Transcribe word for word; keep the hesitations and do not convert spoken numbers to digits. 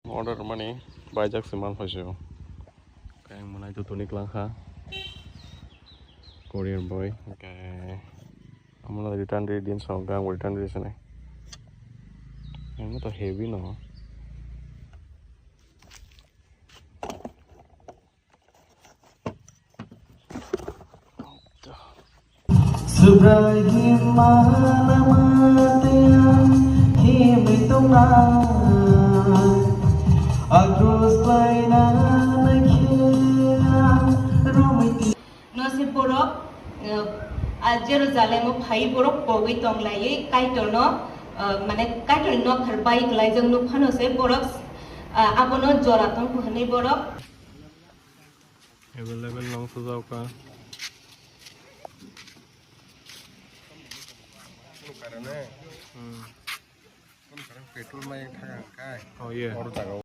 Order mani baijak se man phaisio. Khe ang mwnai to toni klang kha. Courier boy. Khe amno return ri din so gang return ri sene. Ang to heavy no. Subraiyung malama tei ang himwi tongnai. Akrus khlaina naikhe ang romwi ti- No se borok, eh, a Jerusalem o phai borok pogwi tonglaiwi Kaitorno, eh, mane Kaitorni nokhar bai kwlaijak nukphano se borok, eh, abono jora tongkhu hwnwi borok. Available nong sujauka. Hmm. Petrol mai thang kai. Oh, yeah. Oro jaga.